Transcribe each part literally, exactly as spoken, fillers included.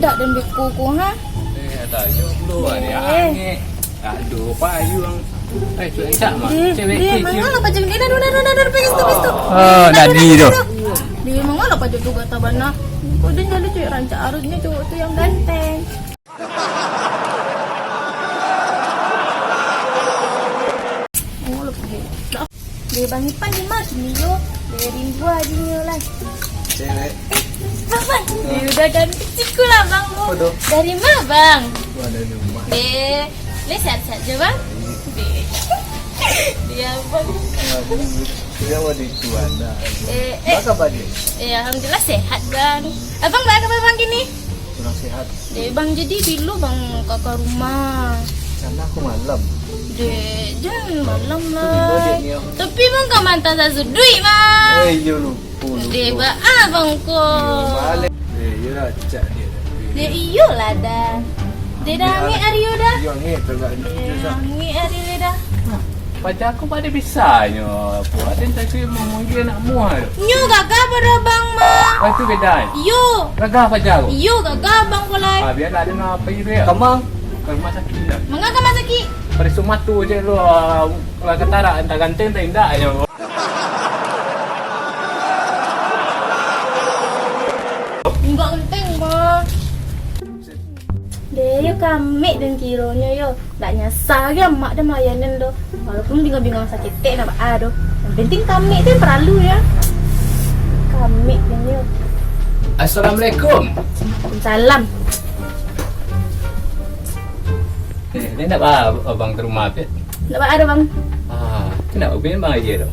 Dak dan beko ko, ha? Eh, ada aja dulu, ada Eh. angin. Tak ada payung. Eh, cuek encak mah. Dia, Cewek dia kecil. Mangalo pajak dia, dah, dah, dah, dah, dah, pergi situ, pergi situ. Oh, Dah, dah, dah, di dah, tu. dah. Dia mangalo pajak tu gata bana. Kau dia jadi cuek rancak arusnya cowok tu yang ganteng. Oh, lo pergi. Dah. Dia Bang Ipan di mana kini yo? Dia rindu aja nyo lah. Cewek. Eh, Bang, Bang. Dia udah ganti siku lah, Bang. Apa tu? Dari mana, Bang? Wah, dari rumah. Eh, le sehat-sehat je, Bang? Iya. Deh. Dia, Bang. Aduh, dia mau di tuan dah. Eh, eh. Apa kabar dia? Eh, alhamdulillah sehat, Bang. Abang, apa kabar, Bang, kini? Kurang sehat. Deh, Bang, jadi bilo Bang ka, ka rumah? Karena aku malam. Deh, jangan malam lah. Bilo dek ni, Bang. Tapi Bang ka manta sasuduik, Bang. Eh, iyo, lupa, lupa. Deh, baa Bang ko. Iyo, balik. Eh, iyo lah, cak dia. Deh, iyo lah dah. Deh, dah angek ari yo dah. Iyo, angek, tagak Deh, angek ari yo dah. Paja aku pado bisanyo, apo, aden tadi mamanggil anak muah tu. Nyo gagah pado abang, mah. Ah, itu beda. Iyo. Gagah paja aku. Iyo, gagah abang ko lai. Ah, bialah, aden apo itu ya? Kamang. Ka rumah sakik dah. Manga ka rumah sakik? Pareso mato je lo, ah, kalau katarak, antah ganteng, antah indak je. Indak ganteng, mah. Deh, yo kamek den kironyo yo. Ndak nyasa ge amak den malayanan do. Walaupun bingung-bingung saketek nak baa do. Yang penting kamek tu paralu yo. Kamek den yo. Assalamualaikum. Waalaikumsalam. Eh, ni ndak baa abang ka rumah, Pit? Ndak baa do, Bang. Ah, kenapa Pit bang aja tu?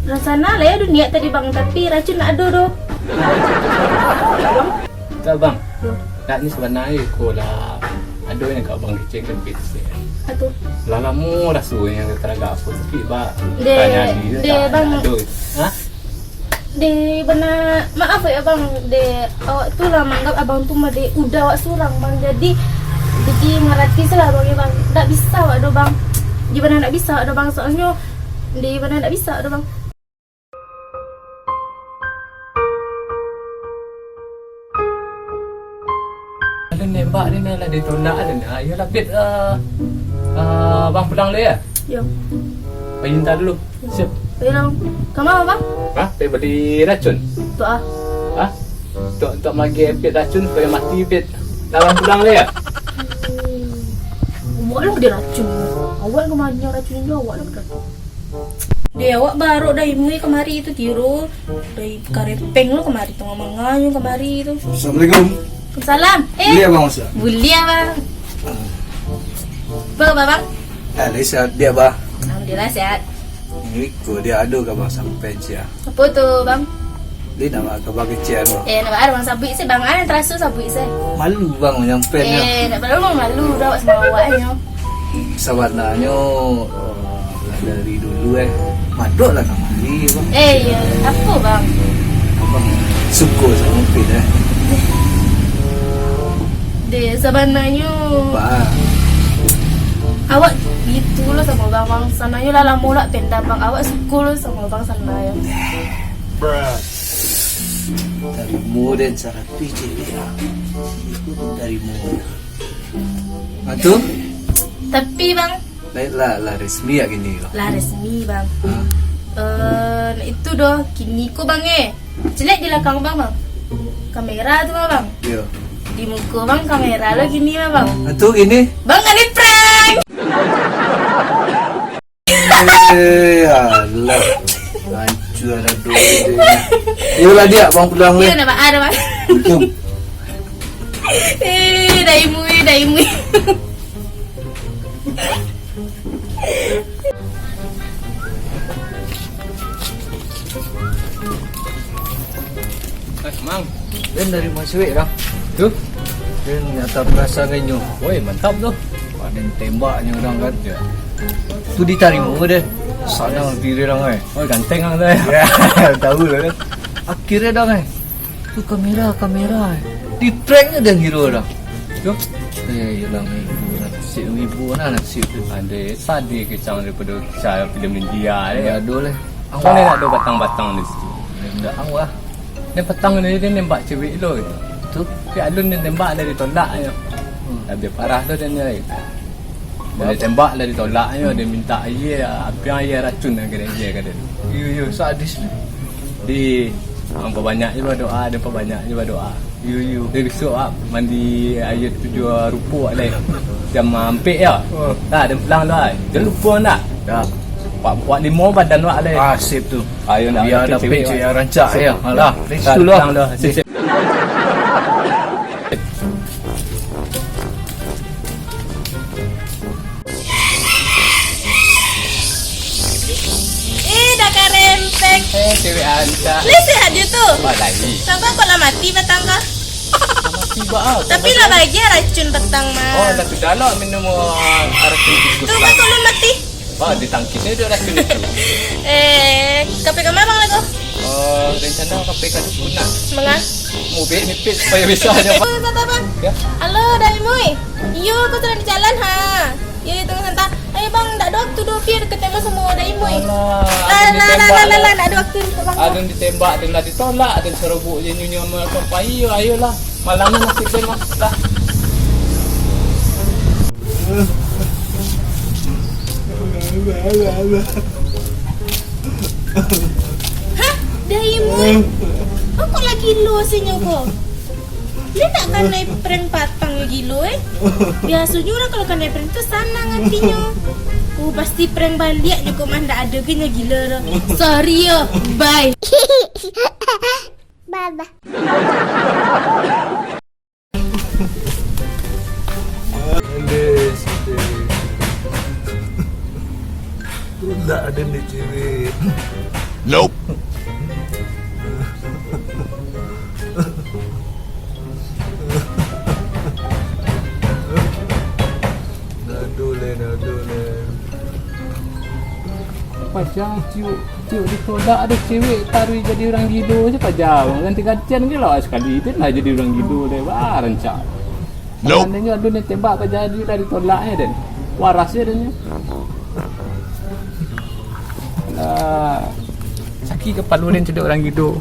Rasana lah yo ado niat tadi, Bang, tapi racun ndak ado do. Tu, Bang. Yo. Nak ni sabananyo ko lah. Ado yang ka Abang kecek ka Pit se. Apo tu? Lah lamo rasonyo taragak apo, tapi ba Deh, tanya diri deh, tak Bang. Ado. Ha? Deh, bana, maaf yo, Bang. Deh, awak tu lah manganggap Abang tu mah deh, uda awak surang, Bang. Jadi, jadi mangarati se lah, Bang, yo, Bang. Ndak bisa awak do, Bang. Deh, bana ndak bisa awak do, Bang. Soalnyo, deh, bana ndak bisa awak do, Bang. Ado nembak ni, nah, lah ditolak ni, nah. Iyo lah, Pit, eh, eh, abang pulang dulu yo? Yo. Pai minta dulu. Siap. Pai lah. Ka ma, Bang? Hah? Pai bali racun? Tu ah. Hah? Untuak, untuak mageh Pit racun, supayo mati Pit. Lah, abang pulang dulu yo? Hmm. Awak lah ka diracun. Awak ka ma nyo racun inyo, awak lah ka diracun. Deh, awak baru dai mui kamari tu, kiro dai karepeng lo kamari tu, manganyo kamari tu. Assalamualaikum. Waalaikumsalam. Eh, Buliah, Bang, masuak? Buliah, Bang. Ah. Apo kabar, Bang? Ah, lai sehat, dek Abah? Alhamdulillah, sehat. Iko, dek, ado ka Abah sampaian, ciek. Apo tu, Bang? Lai ndak baa kaba kecek, Bang? Eh, ndak baa, Bang, sabuik se, Bang. Ah, taraso sabuik se. Malu, Bang, manyampaiannyo. Eh, ndak paralu, Bang, malu. Uda awak samo awaknyo. Sabananyo, eh, lah dari dulu, eh, madok lah kamari, Bang. Eh, iyo. Apo, Bang? Abang suko samo Pit, eh? Deh, sabananyo Bang. Awak gitu lo samo Bang, Bang. Sabananyo lah lamo lah pindah, Bang. Awak suko lo samo Bang sabananyo. Tarimo den saratuih cewek, ah. Itu pun tarimo. Ah, tu? Tapi, Bang. Lah, lah, lah resmi yo kini ko? Lah resmi, Bang. Ha? Eh, itu doh, kini ko, Bang, eh. Caliak di balakang Bang, Bang. Kamera tu, Bang. Iyo. Di muko Bang kamera lo kini, Bang. Ah, tu kini? Bang, ka di-prank. Eh, alah. Hancua ado duit. Iyolah, dek, Abang pulang, Iyo, deh. Ndak baa, Bang. Assalamualaikum. Eh, dai mui, dai mui. Eh, Mang. Den dari ma masuak, Bang? Tu? Den nyata barasa ka inyo. Woi, mantap tu. Wah, den tembaknyo urang kan. Yo. Tu ditarimo den. Sanang ati den, eh. Woi, ganteng ang tu, eh. Yo, tahu lah kan. Akhirnyo, Dang, eh. Tu kamera, kamera, eh. Di-prank den kiro, Dang. Tu? Eh, iyolah, maibo lah. Nasib maibo lah, nasib tu. Andai sadih kecang daripado kisah filem India, eh. Yo, aduh lah. Ang lai ndak ado batang-batang di situ. Ndak, ang lah. Ni patang ni, den nembak cewek lo gitu. Tu, tapi alun den tembak dari tolak nyo. Labiah parah tu den, ai. Dari tembak dari tolak nyo, dia minta aia, apiang aia racun nan kena aia ka dia. Iyo, iyo, sadis. Di, ang pabanyak je badoa, dia pabanyak je badoa. Iyo, iyo. Dia besok ah, mandi aia tujuah rupo ah, lai. Jam ampek ya. Oh. Dah, dia pulang dah. Jangan lupa dah. Dah. Wak, wak limo badan wak lai. Ah, sip tu. Ayo nak. Biar dapet cewek yang rancak ya. Alah, let's go lah. Pulang dah. Sip, sip. Eh, dah karempeng. Eh, cewek rancak. Lai sehat je tu. Wah, lagi. Tangkak kok lah mati batang kah? Mati bah. Tapi lah bagian racun batang mah. Oh, lah sudah lah minum, ah, racun tikus. Tu kan kok lah mati. Wah, ditangkisnyo dek racun itu. Eh, ka pai ka ma bang lai ko? Eh, rencana ka pai ka dukun lah. Manga? Mubek nipis supaya bisa aja, Bang. Oh, sabar, Bang. Ya. Halo, Dai Mui. Iyo, ko sadang di jalan, ha. Iyo, iyo, tunggu sabanta. Eh, Bang, ndak ado waktu doh, Fir, ketemu samo Dai Mui. Alah, lah, lah, lah, lah, lah, ndak ado waktu, Bang. Alun ditembak, alun lah ditolak, alun sarobok je nyo nyaman papai, ayolah. Malam ni nasib den mah, dah. Hah? Dai Mui? Kok lagi lo sinyo ko? Dia nak kanai prank patang yo gilo, eh. Biasonyo urang kalau kanai prank tu sanang atinyo. Oh, pasti prank baliak nyo ko mah, ndak ado ge nyo gilo tu. Sorry yo, bye. Bye-bye. Aduh, sudah. Tulak ado ni cewek. Nope. Nado le, nado le. Pacang ciuk, ciuk ditolak dek cewek, taruih jadi urang gilo se pacang. Ganti-gantian ge lah sakali, tu lah jadi urang gilo deh. Wah, rancak. Nope. Seandainya alun ditembak, tak jadi lah ditolaknya, den. Waras je, den. Alah. Sakik kapalo, den, cedek urang gilo.